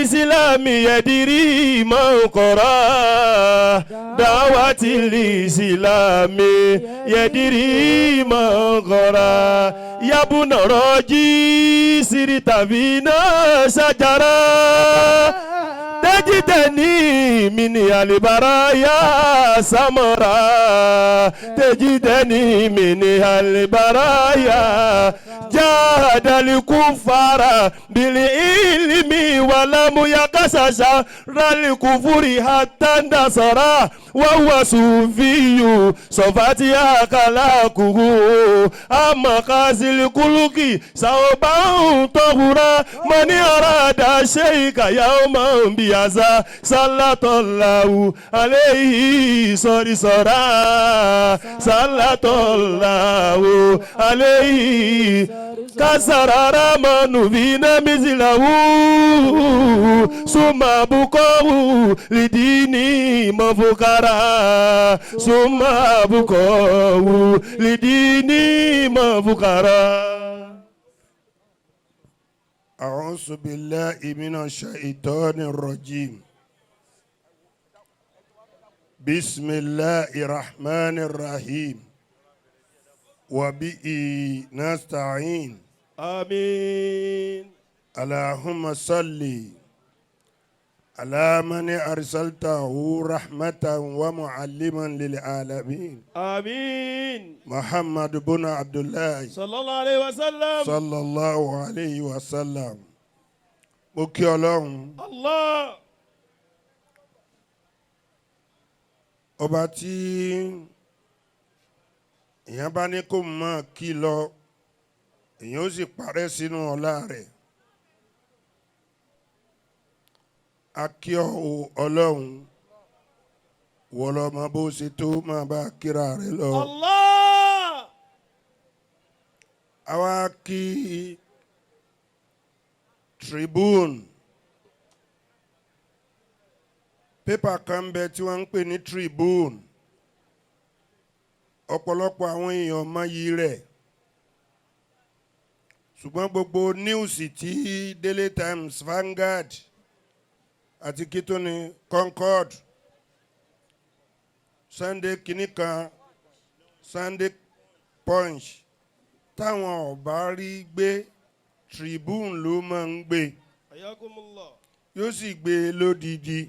الإسلام يدري من قرأ دعوة الإسلام يدري من قرأ يا ابن راجي سرت بنا شجرة تجدني من البرايا سمرا تجدني من البرايا جاهد الكفار بالعلم ولم يقص شر الكفر حتى انتصر وهو صوفي صفت أخلاقه أما قاسي الخلق صوبا طهورا من أراد شيء يوما بيزا صلى الله عليه صري صرا صلى الله عليه كسر رمان فينا مثله ثم بقوا لديني مفكرا ثم بقوا لديني مفكرا. أعوذ بالله من الشيطان الرجيم. بسم الله الرحمن الرحيم وبه نستعين. آمين. اللهم صل على من أرسلته رحمة ومعلما للعالمين. آمين. محمد بن عبد الله. صلى الله عليه وسلم. صلى الله عليه وسلم. Mo kí Ọlọ́run, الله. ọba tí èèyàn bá ní kó mọ̀ kí lọ, èèyàn ó sì parẹ́ sínú ọlá rẹ̀. A kí ọ o Ọlọ́run, wọ́n lọ mọ bó ṣe tó máa bá kíra rẹ̀ lọ. الله. Àwa kí Tribune, pépà kan bẹ tí wọ́n ń pè ní Tribune. Ọ̀pọ̀lọpọ̀ àwọn èèyàn mọyì rẹ̀, ṣùgbọ́n gbogbo níwùsì tí Daily Times, Vanguard àti kítóni Concord, Sunday kìnnìkan, Sunday Punch táwọn ọba rí gbé, Tribune ló máa ń gbé. حياكم الله. Yóò sì gbé e lódìdí,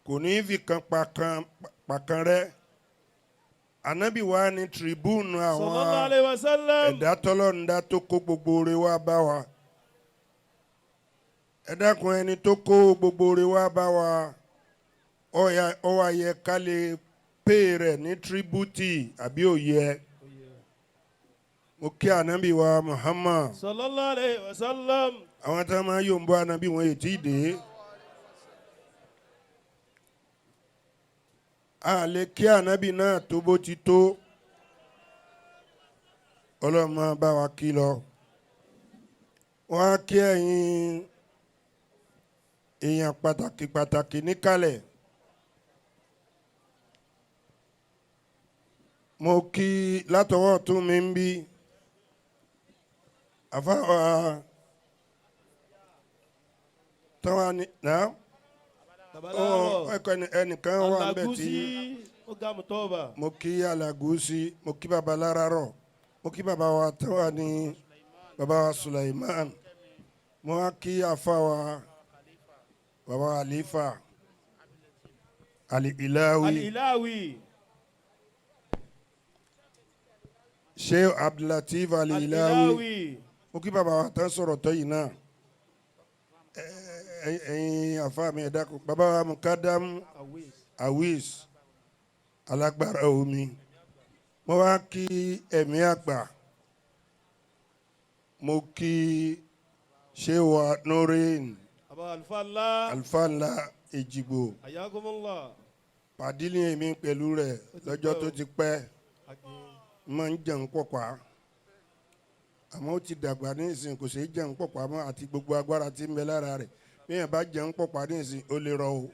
kò ní í fi kan pàkan rẹ. Ànábì wa ní Tribune صلى الله àwọn عليه وسلم. ẹ̀dá tọ́lọ́run dá tó kó gbogbo oore wá bá wa. Ẹ dákun, ẹni tó kó gbogbo oore wá bá wa, ó wá yẹ ká lè pè rẹ̀ ní tribute, àbí òye? Mo kí ànábì wa Muhammad. صلى الله عليه وسلم. Àwọn tí wọ́n máa ń yòǹbó ànábì wọn ètí dé. A lè kí ànábì náà tó bó ti tó. Ọlọ́run máa bá wa kí lọ. Wọ́n á kí ẹ̀yin èèyàn pàtàkì pàtàkì níkàlẹ̀. Mo kí látọwọ́ ọ̀tún mi ń bí àfáwà tọ́wọ́ ni náà ẹ̀kọ́ ẹnìkan wà ń bẹ̀ tí mo kí Alagusi, mo kí baba Lárarọ̀, mo kí baba wa tọ́wọ́ ni baba wa Sulaiman, mo wá kí àfáwà baba wa Alifa Ali-Ilawi. Al-Ilawi. Sheikh Abdulateef Ali-Ilawi. Mo kí baba wa tán sọ̀rọ̀ tọ́ yìí náà. Ẹ̀yin àfa mi, ẹ̀dá kù baba wa Mukadam Awis alágbára omi. Mo wá kí ẹ̀mí àgbà, mo kí Sheikh wa Nurin Alfa ńlá Èjìgbò pàdílé mi pẹ̀lú rẹ̀ lọ́jọ́ tó ti pẹ́ máa ń jẹun pọ̀pá, àmọ́ ó ti dàgbà ní ìsìn, kò sí jẹun pọ̀pá mọ́ àti gbogbo agbára tí ń bẹ lára rẹ̀. Bí èèyàn bá jẹun pọ̀pá ní ìsìn, ó lè rọ o.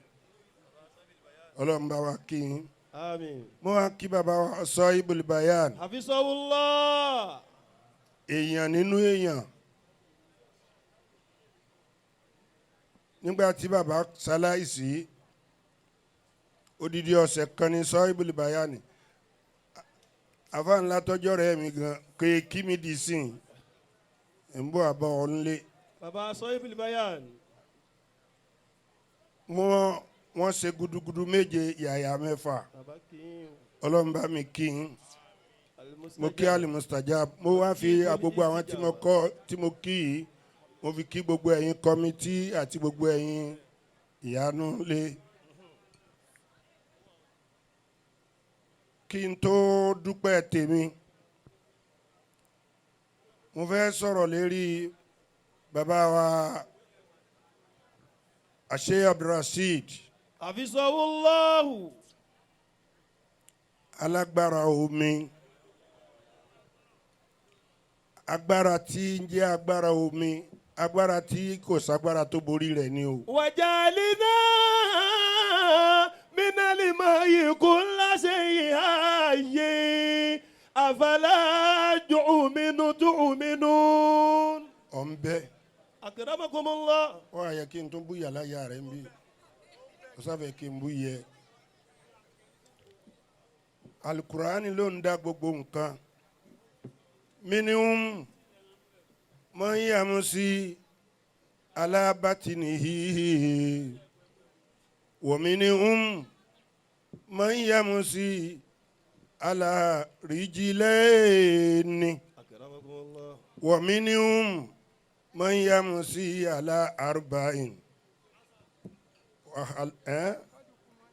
Ọlọ́run bá wa kí yín. Àmín. Mo wá kí bàbá wa sọ ibùl bayan. Hafizahullah. Èèyàn nínú èèyàn. Nígbà tí bàbá ṣaláìsí, odidi ọ̀sẹ̀ kan ní Sahibul Bayani. Àfa ńlá tọ́jọ́ rẹ̀ mi gan kéèkì mi dì sí i ń bọ̀ àbọ̀ ọ̀nlé. Baba Sahibul Bayan. Wọ́n ṣe gudugudu 7 yàyà 6. Baba kí n. Ọlọ́run bá mi kí n. Mo kí Al-Mustajab. Mo wá fi gbogbo àwọn tí mo kọ́ tí mo kí yìí, mo fi kí gbogbo ẹ̀yin kọ́mítì àti gbogbo ẹ̀yin ìyanu lé. Kí n tó dúpẹ́ tèmi, mo fẹ́ sọ̀rọ̀ lérí bàbá wa Sheikh Abdulrasheed. Hafizahullahu. Alágbára omi, agbára tí ń jẹ́ agbára omi, agbára tí kò ságbára tó borí rẹ̀ ni o. Wajalina minal ma'i kulla shay'in hayy afala tu'minu tu'minun. Ọ̀ ń bẹ́. Akramakumullah. Ó wá yẹ kí n tún bú yàrá ya rẹ̀ ń bí. Ó sáfẹ́ kí n bú yẹ. Alukurani ló ń dá gbogbo nǹkan. Minhum man yamshi ala batnihi wa minhum man yamshi ala rijlaini Akramakumullah. wa minhum man yamshi ala arba'in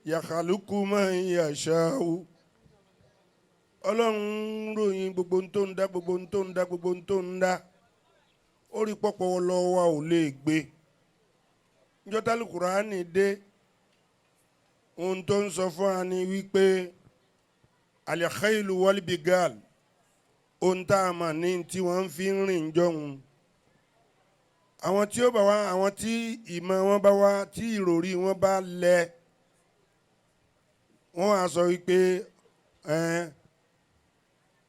yakhluqu man yasha'u. Ọlọ́run ròyìn gbogbo ohun tó ń dá, gbogbo ohun tó ń dá, gbogbo ohun tó ń dá. Ó rí pọ́pọ́ lọ́wọ́ wa ò lè gbé. Níjọ́ tí Al-Kùránì dé, ohun tó ń sọ fún wa ni wípé al-khaylu wal-bigal, ohun tá a mọ̀ ní tí wọ́n fi ń rìn jọ̀hún. Àwọn tí ó bá wá, àwọn tí ìmọ̀ wọn bá wá, tí ìròrí wọn bá lẹ, wọ́n á sọ wípé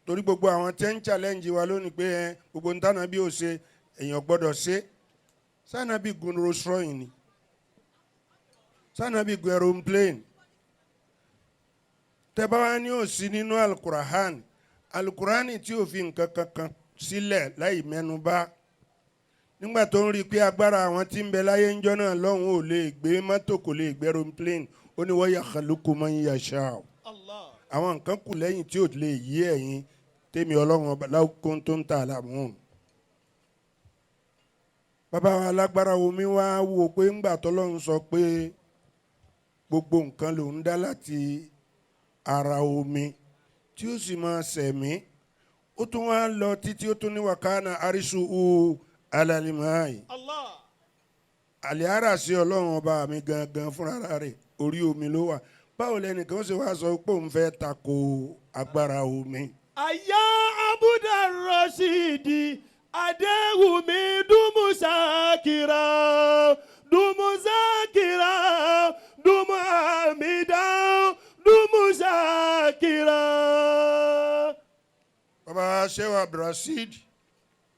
torí gbogbo àwọn tí ń challenge wa lónìí pé gbogbo ń tànà bí ó ṣe èèyàn gbọ́dọ̀ ṣe. Sànàbí gun Rolls Royce ni, sànàbí gun aeroplane. Tẹ́bá wa ní ó sí nínú Al-Qur'an, Al-Qur'an tí ò fi nǹkan kankan sílẹ̀ láì mẹ́nu bà. Nígbà tó ń rí i pé agbára àwọn tí ń bẹ láyé ńjọ́ náà lọ́hùn ò lè gbé mọ́tò, kò lè gbé aeroplane, ó ní wa yakhluqu man yasha'u. Allah. Àwọn nǹkan kù lẹ́yìn tí ò lè yí ẹ̀yin tèmi Ọlọ́run ọba law kuntum ta'lamun. Bàbá wa alágbára omi wá wò pé ńgbà tọ́lọ́run sọ pé gbogbo nǹkan ló ń dá láti ara omi tí ó sì máa sẹ̀mí, ó tún wá lọ títí ó tún ní wa kana arshuhu alal ma'i. Allah. Àlẹ́ ara sí Ọlọ́run ọba mi gangan fúnra rẹ̀ orí omi ló wà. Báwo lẹnìkan ó sì wá sọ pé òun fẹ́ tako agbára omi? Aya Abdulrasheed Adéwùmí Dùmùsákìrà Dùmùsákìrà Dùmùhàmídà Dùmùsákìrà. Bàbá Sheikh Abdulrasheed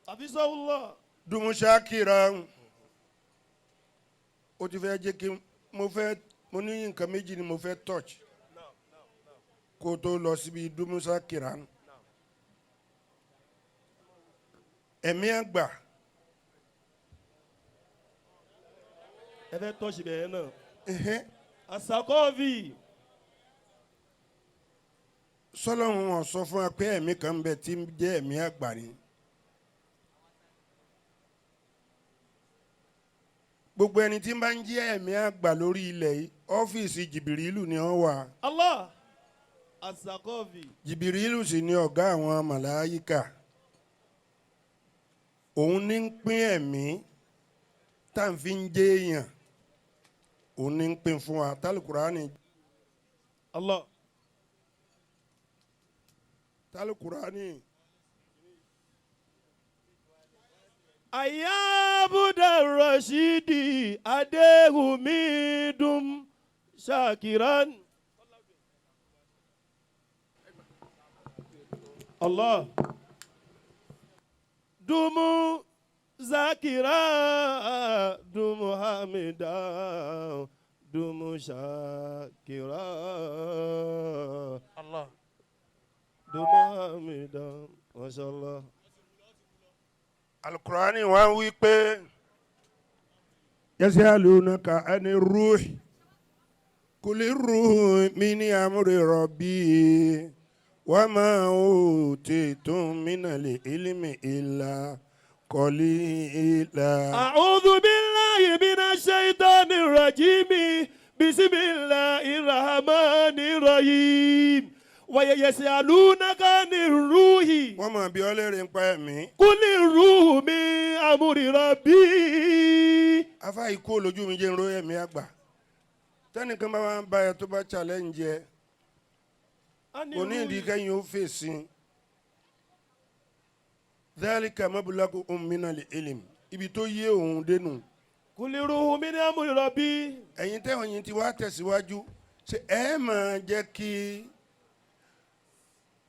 Hafizahullah. Dùmùsákìrà, ó ti fẹ́ jẹ́ kí mo fẹ́, mo ní nǹkan méjì ni mo fẹ́ touch kó tó lọ síbi Dùmùsákìrà. Ẹ̀mí àgbà. Ẹ fẹ́ touch bẹ̀rẹ̀ náà. Asakọ́ọ̀fì. Sọlọ́run wọn sọ fún wa pé ẹ̀mí kan ń bẹ tí ń jẹ́ ẹ̀mí àgbà ni. Gbogbo ẹni tí ń bá ń jẹ́ ẹ̀mí àgbà lórí ilẹ̀ yìí, ọ́fíìsì Jìbìrìlù ni wọ́n wà. Allah. Asakọ́ọ̀fì. Jìbìrìlù sì ni ọ̀gá àwọn màláyíkà. Òun ní ń pín ẹ̀mí tá à ń fi ń jẹ́ èèyàn. Òun ní ń pín fún wa. Tálùkùránì. Allah. Tálùkùránì. Aya Abdulrasheed Adéwùmí Dùmùsákìrà. Allah. Dùmùsákìrà. Zakira dumu hamida dumu shakira. Allah. Dumu hamida mashallah. Alukurani wa wí pé yasalunaka ani ruhi kuli ruhu mini amri rabbi wa ma utitum minal ilmi illa qalila. أعوذ بالله من الشيطان الرجيم بسم الله الرحمن الرحيم ويسألونك عن الروح Wọ́n máa bi ọ́ léèrè nípa ẹ̀mí. قل الروح من أمر ربي. Afa ikú olójú mi jẹ́ ń ro ẹ̀mí àgbà tẹ́nìkan bá wà ń bá ẹ tó bá challenge ẹ kò ní ìdí kẹ́yìn ó fèsì. Dhalika mablagu minal ilm, ibi tó yé òun dénú. قل الروح من أمر ربي. Ẹ̀yin tẹ́wọ̀n yìí ti wá tẹ̀síwájú, ṣé ẹ máa jẹ́ kí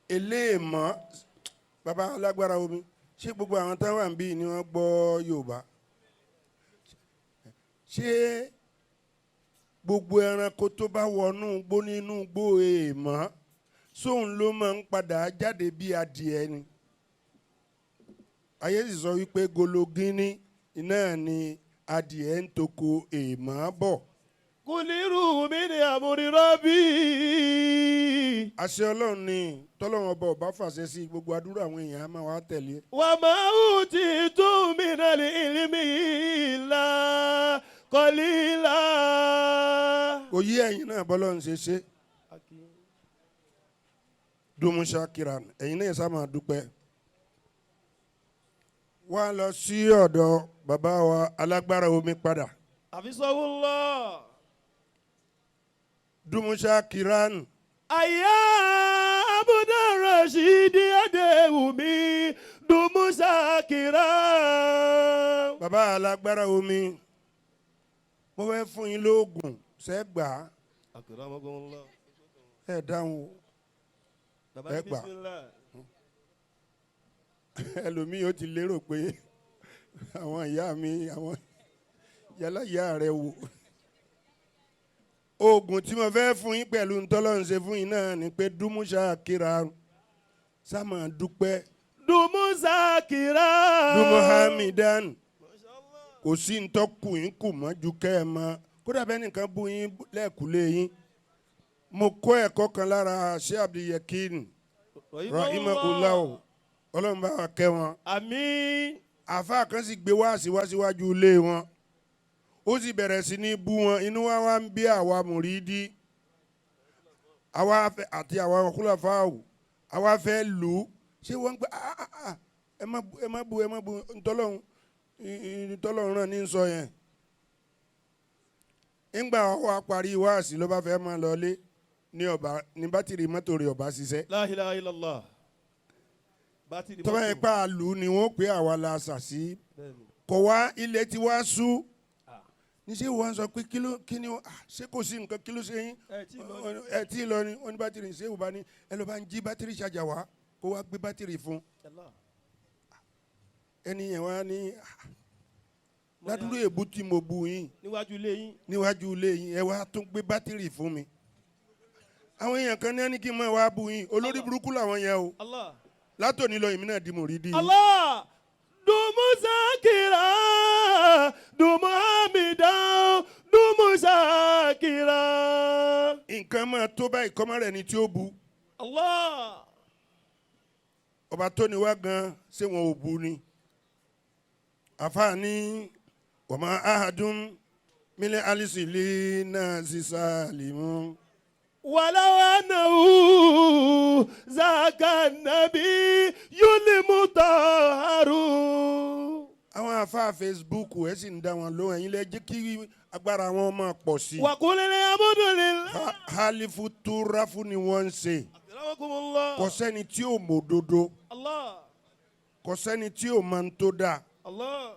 eléèmọ́ baba alágbára omi? Ṣé gbogbo àwọn táwọn à ń bí ni wọ́n gbọ́ Yorùbá? Ṣé gbogbo ẹranko tó bá wọnú gbó nínú gbó èèmọ́ sóun ló máa ń padà jáde bí adìẹ ni? Ayé sì sọ wípé gologínní náà ni adìẹ ń toko èèmọ́ bọ̀. قل الروح من أمر ربي. Àṣẹ Ọlọ́run ni. Tọ́lọ́run ọba ọba fàṣẹ sí, gbogbo àdúrà àwọn èèyàn á máa wá tẹ̀lé. وما أوتيتم من العلم إلا قليلا. Kò yí ẹ̀yin náà bọ́lọ́run ṣe ṣe. Dumusa kiran, ẹ̀yin náà sá máa dúpẹ́. Wá lọ sí ọ̀dọ̀ bàbá wa alágbára omi padà. حفظه الله. Dumusa kiran. Àyà Abudu Rashidi Adéwùmí Dumusa kiran. Bàbá alágbára omi, mo fẹ́ fún yín lóògùn sẹ́gbàá. Akramakumullah. Ẹ̀ dáhùn o. Bàbá, Ẹ gbà. bismillah. Ẹlòmíì ó ti lérò pé àwọn ìyá mi, àwọn yálà ìyá rẹ wò. Oògùn tí mo fẹ́ fún yín pẹ̀lú ntọ́lọ́run ṣe fún yín náà ni pé dúmúṣà kíra, sá máa dúpẹ́. Dumusa kiran. Dúmú hamidan, kò sí ntọ́kù yín kù mọ́ ju kẹ́ ẹ mọ́. Kódà bẹ́ẹ̀ nìkan bú yín lẹ́ẹ̀kúlé yín, mo kọ́ ẹ̀kọ́ kan lára ṣé Abdulyakin rahimahullah, Ọlọ́run bá wa kẹ́ wọn. Àmín. Àáfàá kan sì gbé wáàsí wá síwájú ilé wọn, ó sì bẹ̀rẹ̀ sí ní bú wọn. Inú wa wá ń bí àwa mùrídí àwa àti àwa kúlàfáàwù, àwa fẹ́ lù ú. Ṣé wọ́n ń gbé? "Ah, ah, ah, ẹ má bú, ẹ má bú, ẹ má bú." Ntọ́lọ́hún náà ní sọ yẹn. Ńgbà wa parí wáàsí, ló bá fẹ́ máa lọlé ní ọba ní bátìrì mọ́tò rẹ̀ ọba ṣiṣẹ́. La ilaha illallah. Bátìrì Tọ́ba mọ́tò. yẹn pa àlù ni wọ́n pé àwa la ṣàṣì. Bẹ́ẹ̀ni. Kọ̀ wá ilẹ̀ tí wá sú níṣẹ́. Wọ́n sọ pé kí ló, kí ni ah, ṣé kò sí nǹkan? Kí ló ṣe yín? Ẹ tí lọ ní. Ẹ tí lọ ni. Wọ́n ní bátìrì ṣé ìwà ni ẹ lọ bá ń jí bátìrì ṣàjà wá, kó wá gbé bátìrì fún Allah. ẹni yẹn. Wá ní ah, ládùúgbò èbú tí mo bu yín níwájú ilé yín. Níwájú ilé yín, ẹ wá tún gbé bátìrì fún mi. Àwọn èèyàn kan ní ẹni kí n máa wá bu yín, olórí burúkú làwọn yẹn o. Allah. Látòní lọ, èmi náà di mùrídìí yín. Allah. Dumu zakira, dumu hamida, dumu zakira. Nǹkan máa tó báyìí kọ́mọ́ rẹ̀ ni tí ó bu. Allah. Ọba tó ní wá gan, ṣé wọn ò bu ni? Àfààní wàmà ahadun mílẹ̀ alisili náà sísá limu. ولو أنه ذاك النبي المطهر. Àwọn àfáà Facebook, ẹ sì ń dá wọn lóhùn. Ẹ̀yin lẹ jẹ́ kí agbára wọn máa pọ̀ sí i. وقل الحمد لله. Halifu túráfù ni wọ́n ń ṣe. أكرمكم الله. Kò sẹ́ni tí ò mọ̀ òdodo. الله. Kò sẹ́ni tí ò mọ̀ ń tó dáa. الله.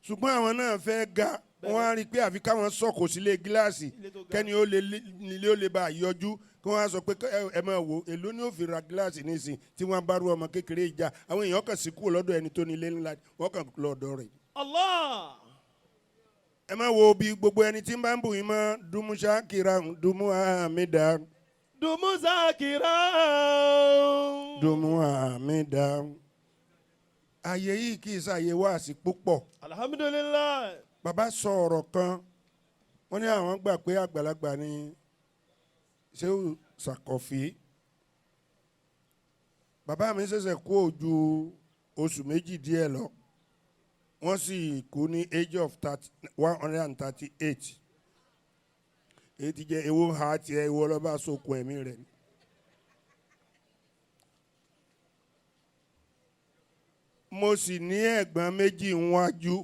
Ṣùgbọ́n àwọn náà fẹ́ ga. Wọ́n á rí i pé àfi káwọn sọ̀kò sílé gíláàsì, Ilé tó ga. kẹ́ni ó lè nílé ó lè bá a yọjú, kí wọ́n á sọ pé ẹ máa wò èló ni ó fi ra gíláàsì nísìn tí wọ́n bá rú ọmọ kékeré ìjà. Àwọn èèyàn kàn sí kúrò lọ́dọ̀ ẹni tó ní ilé ńlá, wọ́n kàn lọ́dọ̀ rẹ̀. Allah. Ẹ máa wo bí gbogbo ẹni tí ń bá ń bù yín mọ́ dumusa kira dumu amida. Dumu zakira. Dumu amida. Ààyè yìí kì í ṣàyè wáàsí púpọ̀. Alhamdulillah. Bàbá sọ ọ̀rọ̀ kan, wọ́n ní àwọn gbà pé àgbàlagbà ni Ṣéhù Sàkọ̀fí. Bàbá mi ṣẹ̀ṣẹ̀ kú ojú oṣù 2 díẹ̀ lọ, wọ́n sì kú ní age of 138. Èyí ti jẹ́ ewu ha tiẹ̀ ewu ọlọ́ba sokun ẹ̀mí rẹ̀ ni. Mo sì ní ẹ̀gbọ́n méjì níwájú,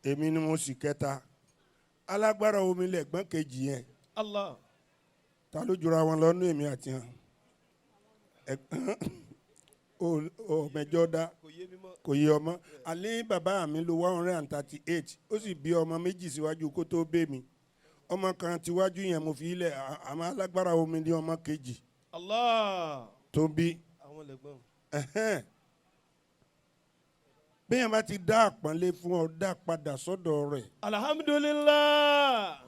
èmi ni mo sì kẹta. Alágbára omi lẹ̀gbọ́n kejì yẹn. Allah. Ta ló jura wọn lọ́nú èmi àti hàn? Ẹ̀gbọ́n ò mẹjọ dá. Kò yé mi mọ́. Kò yé ọmọ. Àlẹ́ bàbá mi lo 138, ó sì bí ọmọ méjì síwájú kó tó bẹ́ mi. Ọmọ kan tiwájú yẹn mo fi ilẹ̀, àmọ́ alágbára omi ní ọmọ kejì Allah. tó bí. Àwọn lẹ̀gbọ́n. Ẹ̀hẹ́n. Bí yẹn bá ti dá àpọ́nlé fún ọ, dá padà sọ́dọ̀ rẹ̀. Alhamdulillah.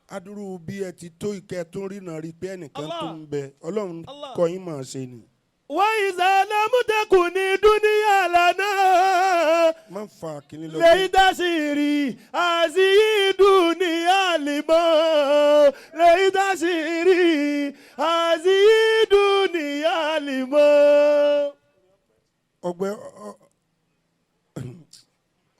Adúrú bí ẹ ti tó ìkẹ́ tó ń rìnà rí pé ẹnìkan Allah. tó ń bẹ Ọlọ́run Allah. kọ́ yín mọ̀ ṣe ni. Wa iza lam takuni dunya lana. Má fa kínní lọ. Leidasiri azidunia limo. Leidasiri azidunia limo. Ọgbẹ́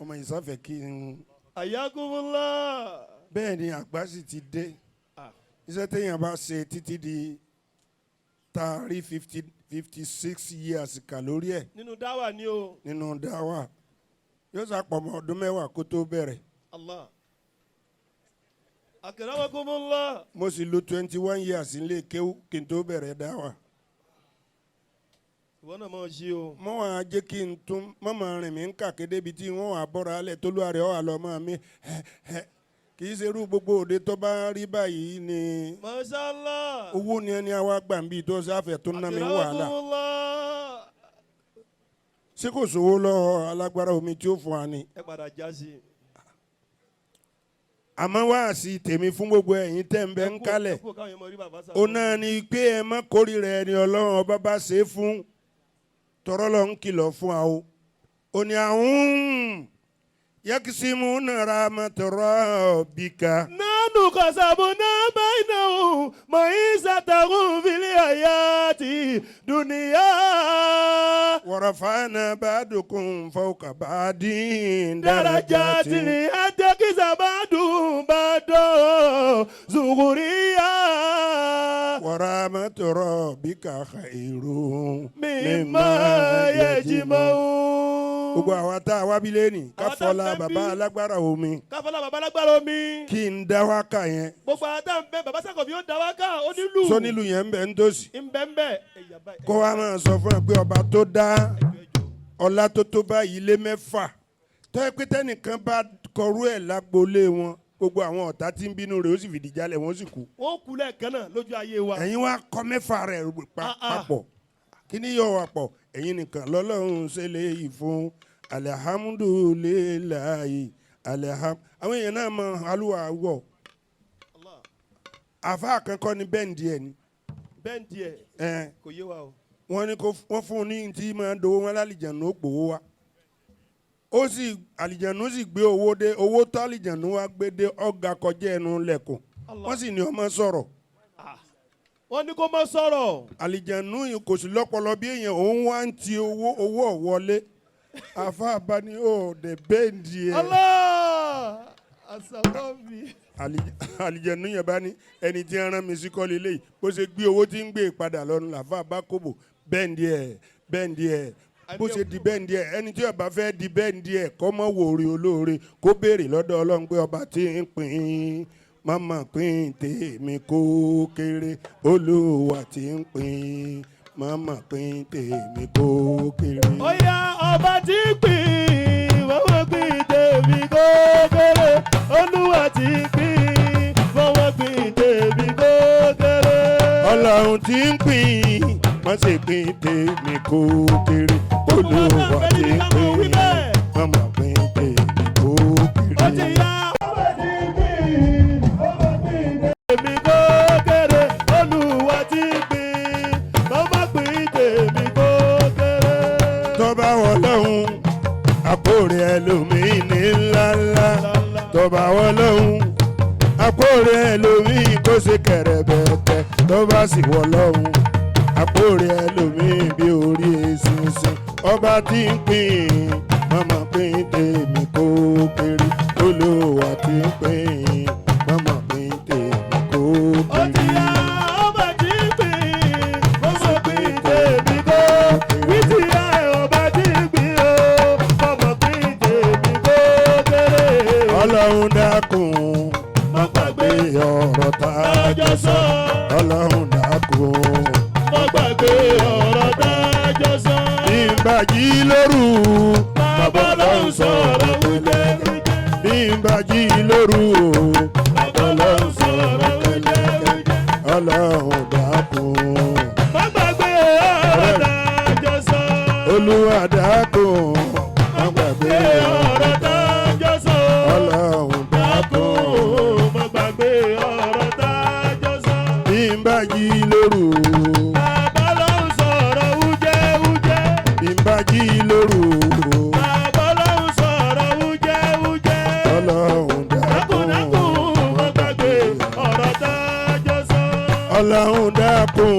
ọmọ ìsáfẹ́ kí n. Ayakumullah. Bẹ́ẹ̀ ni àgbà sì ti dé. Ah. Iṣẹ́ téèyàn bá ṣe títí di taari 56 years kà lórí ẹ̀. Nínú dáwà ni o. Nínú dáwà yóò sàpọ̀ mọ́ ọdún 10 kó tó bẹ̀rẹ̀. Allah. Akramakumullah. Mo sì lo 21 years nílé kéwú kí n tó bẹ̀rẹ̀ dáwà. Ìwọ náà máa ṣe o. Mọ́ wàá jẹ́ kí n tún mọ́mọ́ rìn mí ń kà kéde ibi tí wọ́n wà bọ́ra alẹ́ tó lóore ọ̀ àlọ́ mọ́ mi kì í ṣe irú gbogbo òde tó bá rí báyìí ni. Mashallah. Owó ni ẹni àwa gbà ń bí tó sáfẹ̀ tó ná mi wàhálà. Akramakumullah. Ṣé kò sówó lọ́wọ́ alágbára omi tí ó fún wa ni? Ẹ padà já sí. Àmọ́ wá sí tèmi fún gbogbo ẹ̀yin tẹ́ ń bẹ ń kálẹ̀. Ẹ kú káwọn èèyàn mọ rí bàbá Ó náà ni pé ẹ má kórìíra ẹni Ọlọ́run ọba bá ṣe é fún. Tọrọ lọ ń kìlọ̀ fún wa o. Ó ní àwọn yakisimuna rahmat rabbika. Nánú kọ̀sàbùnà bainahum ma'isatahum fil hayati dunya. Warafa'na ba'dukum fawqa ba'din Darajati darajatin. liyattakhidha ba'duhum ba'dan sukhriya. Wa rahmatu rabbika khairun Mimma yajma'un. Gbogbo àwa tá a wá bí lẹ́nì ká Àwa tá a fọlá fẹ́ bàbá bí. alágbára omi. Káfọlá bàbá alágbára omi. Kí n dá wákà yẹn. Gbogbo àwọn tá à ń bẹ, bàbá Sàkọ̀bí ó dá wákà onílù. Sọ́nílù yẹn ń bẹ ń tòsí. Ńbẹ́ńbẹ́. Ẹ̀yà báyìí. Kó wa máa sọ fún ẹ pé ọba tó dá ọlá tó tó báyìí lé mẹ́fà tó yẹ pé tẹ́nìkan bá kọrú ẹ̀ lágboolé wọn, gbogbo àwọn ọ̀tá tí ń bínú rẹ̀ ó sì fìdí jálẹ̀, wọ́n sì kú. Wọ́n kú lẹ́ẹ̀kan náà lójú ayé wa. Ẹ̀yin wá kọ́ mẹ́fà rẹ̀ Ah, ah. papọ̀, kí ni yóò wà pọ̀? Ẹ̀yin nìkan lọ́lọ́run ṣe lè yìí fún alihamudulilayi aliham. Àwọn èèyàn náà mọ alúwa wọ̀. Allah. Àfa kankan ní bẹ́ǹdì ẹ̀ ni. Bẹ́ẹ̀ díẹ̀. Ẹ̀ Kò yé wa o. Wọ́n ní kó wọ́n fún un ní tí máa ń dowó wọn lálìjànú, ó gbowó wa, ó sì àlìjànú sì gbé owó dé. Owó tó àlìjànú wa gbé dé, ọ̀gá kọjá ẹnu lẹ̀kùn. Allah. Wọ́n sì ní ọmọ sọ̀rọ̀. Ah. Wọ́n ní kó má sọ̀rọ̀. Àlìjànú yìí kò sí lọ́pọlọ bí èèyàn, òun wá ń ti owó, owó ọ̀wọ́lé. Àfa bá ní ó dẹ̀ bẹ́ẹ̀ndì ẹ̀. Allah. Asàbọ̀bì. Àlìjànú yẹn bá ní ẹni tí ń rán mi sí kọ́lé léyìí, bó ṣe gbé owó tí ń gbé padà lọ́nu làfa bá kóbò bẹ́ẹ̀ndì ẹ̀, bẹ́ẹ̀ndì ẹ̀, bó ṣe di bẹ́ẹ̀ndì ẹ̀. Ẹni tí ó bá fẹ́ di bẹ́ẹ̀ndì ẹ̀, kọ́ mọ́ wò orí olóore, kó béèrè lọ́dọ̀ Ọlọ́run pé ọba tí ń pín mọ́mọ́ pín tèmi kó kéré, Olúwa tí ń pín mọ́mọ́ pín tèmi kó kéré. Ó yá, ọba tí pín, wọ́n pín tèmi kó. Ọlọ́run tí ń pín, má ṣe pín tèmi kó kéré. Olúwa tí ń pín, má má pín tèmi kó Ó ti kéré. yá. Tèmi kó kéré, Olúwa ti pín, má má pín tèmi kó kéré. Tọ́ba wọlọ́hún, àpò rẹ̀ ẹlòmíì ní ńláńlá. Tọ́ba wọlọ́hún, àpò rẹ̀ ẹlòmíì kó ṣe kẹ̀rẹ̀bẹ̀tẹ̀. Tọ́ba sì wọlọ́hún, àpò rẹ̀ ẹlòmíì bí orí eṣinṣin. Ọba tí ń pín, mọ̀mọ́ pín tèmi kó kéré. Olúwa tí ń pín, mọ̀mọ́ pín tèmi kó Ó ti kéré. yá, ọba tí ń pín, má má pín tèmi kó. Wí ti yá, ọba tí ń pín o, má má pín tèmi kó kéré. Ọlọ́run dákun, Má gbàgbé ọ̀rọ̀ tá a jọ tájọ sọ. sọ. Ọlọ́run dákun. Má gbàgbé ọ̀rọ̀ tájọ sọ. Bí n bá jí lóru, Bàbá ló ń sọ̀rọ̀ wújẹ́ wújẹ́. bí n bá jí lóru o, Bàbá ló ń sọ̀rọ̀ wújẹ́ wújẹ́. Ọlọ́run dákun. Má gbàgbé ọ̀rọ̀ tájọ sọ. Olúwa dákun, má gbàgbé Ọ̀rọ̀ tájọ sọ. Ọlọ́run dákun. Dákun, má gbàgbé ọ̀rọ̀ tájọ sọ. Bí n bá jí lóru, Bàbá ló ń sọ̀rọ̀ wújẹ́ wújẹ́. bí n bá jí lóru, Bàbá ló ń sọ̀rọ̀ wújẹ́ wújẹ́. Ọlọ́run Dákun, dákun. dákun, má gbàgbé ọ̀rọ̀ tájọ sọ. Ọlọ́run dákun,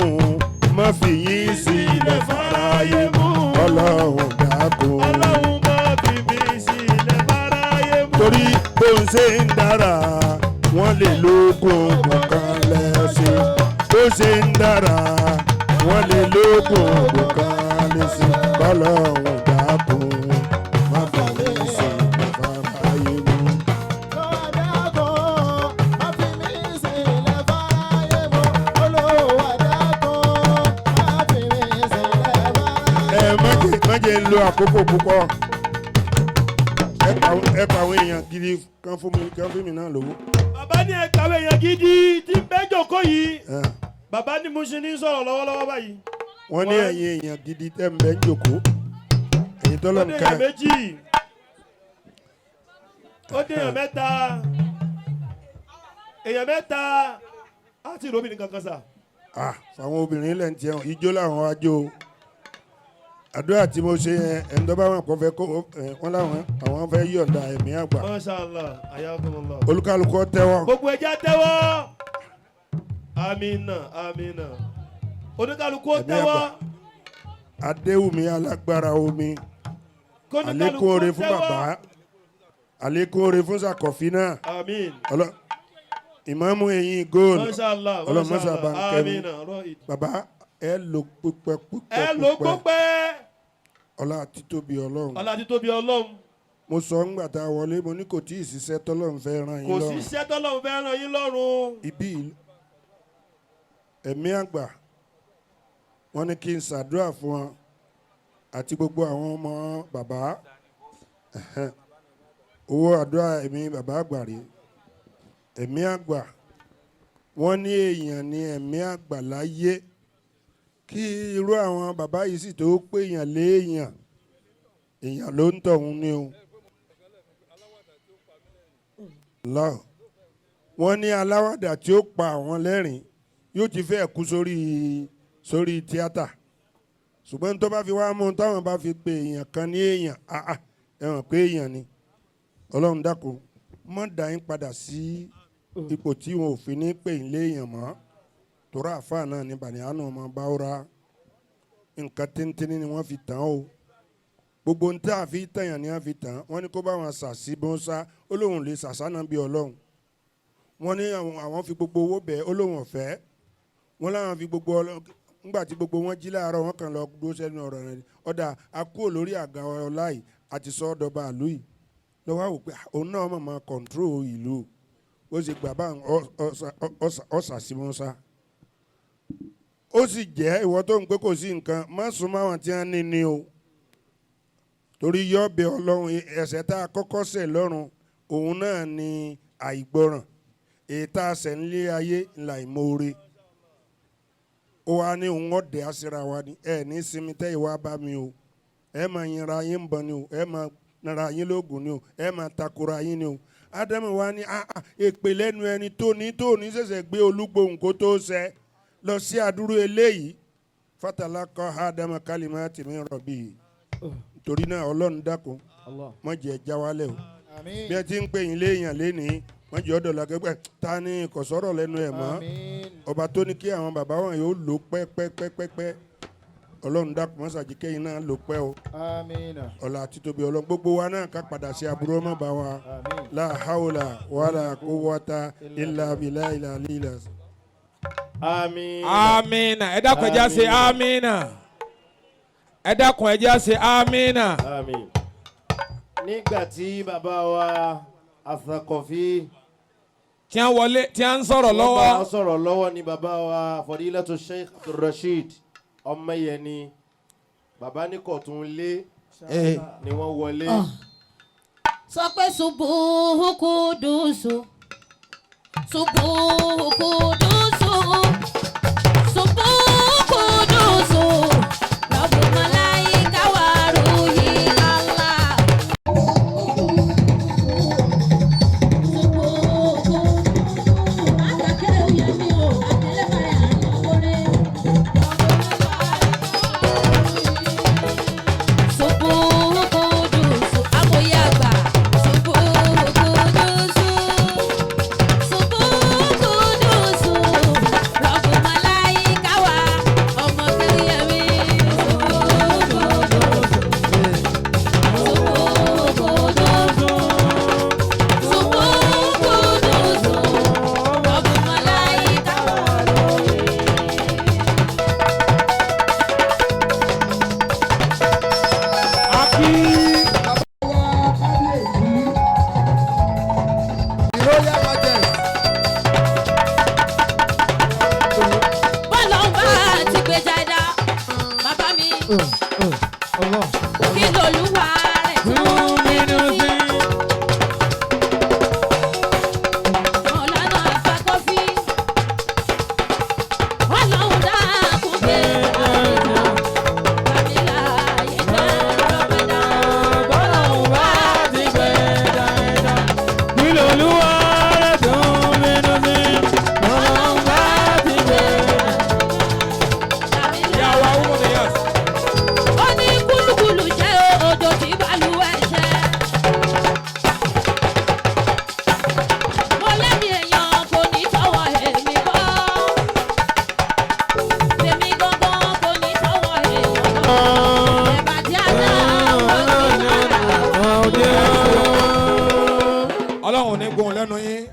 má fi yín sílẹ̀ Ilẹ̀ fáráyé mú. Ọlọ́run dákun. Ọlọ́run má fi mí sílẹ̀ fáráyé mú. Torí bó ń ṣe ń dára, wọ́n lè lóògùn kan lẹ́sìn. Bó ṣe ń dára, wọ́n lè lóògùn kan lẹ́sìn. Kọ́lọ́hún dákun, má fi mí sílẹ̀ fáráyé mú. Ẹ má jẹ́ ń lo àkókò púpọ̀. Ẹ pa àwọn èèyàn gidi kan fún mi, kan fún mi náà lówó. Bàbá ní ẹ kàwé èèyàn gidi tí ń bẹ́ jòkó yìí. Ẹ, Bàbá ní mo ṣe ní sọ̀rọ̀ lọ́wọ́lọ́wọ́ báyìí. Wọ́n ní ẹ̀yin èèyàn gidi tẹ́ ń bẹ́ ń jòkó. Ẹ̀yin Ó tọ́lọ̀ dé ń ká. èèyàn méjì. Ó dé èèyàn mẹ́ta. Èèyàn mẹ́ta. Á ti rómìnì kankan sà. Ah, fáwọn obìnrin lẹ́ ń tiẹ̀ ijó làwọn wá jó o. Àdúrà tí mo ṣe yẹn, ẹni tó bá wọn kò fẹ́ kó ẹ, wọ́n láwọn àwọn fẹ́ yọ̀ǹda ẹ̀mí àgbà. Masha Allah, ayakumullah. Olúkálukú tẹ́wọ́. Gbogbo ẹja tẹ́wọ́. Amina, amina. Oníkálukú ó Ẹ̀mí tẹ́wọ́. àgbà. Adéwùmí alágbára omi. Kóníkálukú Àlékún ó oore fún tẹ́wọ́. bàbá. Àlékún oore fún Sàkọ̀fí náà. Amin. Ìmáàmù eyín góòlù. Masha Allah, Ọlọ́mọṣà Masha bá Allah. ń kẹ́mi. Amina. Rọ́ìd. Bàbá ẹ lò pípẹ́ pípẹ́ Ẹ ló pípẹ́. gbópẹ́. Ọlá títóbi Ọlọ́run. Ọlá títóbi Ọlọ́run. Mo sọ ńgbà tá a wọlé, mo ní kò tí ì ṣiṣẹ́ tọ́lọ́run fẹ́ ràn yín Kò lọ́rùn. sí iṣẹ́ tọ́lọ́run fẹ́ ràn yín lọ́rùn. Ibi ẹ̀mí àgbà, wọ́n ní kí n ṣàdúrà fún wọn àti gbogbo àwọn ọmọ bàbá. Ẹ̀hẹ́n. Owó àdúrà ẹ̀mí bàbá àgbà rèé. Ẹ̀mí àgbà, wọ́n ní èèyàn ní ẹ̀mí àgbà láyé. Kí irú àwọn bàbá yìí sì tó pé èèyàn léèyàn, èèyàn ló ń tọ̀hún ní o. Allah. Wọ́n ní aláwàdà tí ó pa àwọn lẹ́rìn yóò ti fẹ́ kú sórí tíátà, ṣùgbọ́n tó bá fi wá mú un táwọn bá fi pe èèyàn kan ní èèyàn, àà, ẹ hàn pé èèyàn ni. Ọlọ́run dákun, mọ́ dá yín padà sí ipò tí wọn ò fi ní pè yín léèyàn mọ́. Torí àáfàá náà ní bàníyànú ọmọ báwòrán, nǹkan tíntínní ni wọ́n fi tàn ó. Gbogbo ohun tí a fi tẹ̀yàn ni a fi tàn. Wọ́n ní kó bá wọn sàṣì bó ń sá, ó lóun lè sàṣà náà bí Ọlọ́run. Wọ́n ní àwọn fi gbogbo owó bẹ́ẹ̀, ó lóun ọ̀fẹ́. Wọ́n láwọn fi gbogbo ńgbà tí gbogbo wọn jí láàárọ̀, wọn kàn lọ dúró sẹ́nu ọ̀rọ̀ rẹ̀. Ọ̀dà a kúrò lórí àga ọlá yìí àti sọ ọ́dọ̀ba ìlú yìí lọ́wọ́ àwò pé òun náà mọ̀ máa kọ̀ǹtró ìlú. Ó sì gbà bá ọ̀sà sí Musa. Ó sì jẹ́ ìwọ tó ń pé kò sí nǹkan, má sún mọ́ àwọn tí wọ́n ní ni o, torí yọ́ọ̀bẹ Ọlọ́run. Ẹ̀ṣẹ̀ tá a kọ́kọ́ ṣẹ̀ lọ́run òun náà ni àìgbọràn. Èyí tá a ṣẹ̀ ń lé ayé ńlá ìmoore. Ó wá ní òun ọ̀dẹ̀ àṣírà wa ni ẹ ní sinmi tẹ́ ìwà bá mi o, ẹ máa yinra yín bọ̀ ni o, ẹ máa nara yín lóògùn ni o, ẹ máa takora yín ni o. Ádámù wa ní èpè lẹ́nu ẹni tó ní tó ní ṣẹ̀ṣẹ̀ gbé olúgbòhùn kó tó ṣẹ lọ sí àdúró eléyìí. Fatalaqa Ádámù kalimati min rabbi. Torí náà, Ọlọ́run dákun, má jẹ́ já wálẹ̀ o. Bí ẹ ti ń pè yín léèyàn lénìí, wọ́n jẹ́ ọ̀dọ̀ làgẹ́gbẹ́ ta ni kò sọ̀rọ̀ lẹ́nu ẹ̀ mọ́. Ọba tó ní kí àwọn bàbá wọn yóò lò pẹ́pẹ́pẹ́pẹ́, Ọlọ́run dákun, mọ́sàájì kẹ́yìn náà lò pẹ́ o. Ọ̀la títóbi Ọlọ́run, gbogbo wa náà ká padà sí aburú ọmọ bá wa. La hawla wala quwwata illa billahi ilà. Àmín. Amina. Ẹ dákun, ẹ jẹ́ á ṣe amina. Ẹ dákun, ẹ jẹ́ á ṣe amina. Àmín. Nígbà tí bàbá wa Asakọ̀fí Tí wọ́n wọlé, tí wọ́n ń sọ̀rọ̀ wọ́n bá lọ́wọ́, wọn sọ̀rọ̀ lọ́wọ́ ni bàbá wa Fadilatu Sheikh Abdulrasheed Ọmọyẹni, bàbá ní kọ̀tún lé ni wọ́n wọlé. Sọ pé subuhu kudusu, subuhu kudusu, subuhu kudusu, rabu malaika wa ruhi Allah. Subuhu kudusu, àtàkẹ́ òye mi o, àtẹlẹ́fàrẹ́ àlọ́kọ́rẹ́. Subuhu kudusu, amòye àgbà. Subuhu kudusu, subuhu kudusu, rabu malaika wa ọmọ kẹrìyẹmí. Subuhu kudusu, subuhu kudusu, subuhu kudusu, rabu malaika wa lóye. Akí The Royal Majesty. Bọ́lá ń bá ti gbé jáde bàbá mi, kí lolúwa rẹ̀ tún bínú sí. Mọ̀lánà Àfàkọ́fí, Ọlọ́run dákun gbé àbíjà bàbílà yẹ̀dá rọ́bẹ̀dá. Bọ́lọ́run bá ti gbé Olúwa rẹ̀ tó ń bínú sí. Bọ́lọ́run bá ti gbé bàbílà. Ìyàwó àwọn ọmọ yẹn. Ó ní kúlùkùlù jẹ́ odò tí balùwẹ̀ ṣẹ́. Mo lẹ́mi èèyàn kò ní tọwọ́ èmi bọ́. Tèmi gangan kò ní tọwọ́ èèyàn bọ́. Ẹ̀bà tí a dá àwọn tí máa rà. Ọlọ́run ò ní gbóhùn lẹ́nu yín.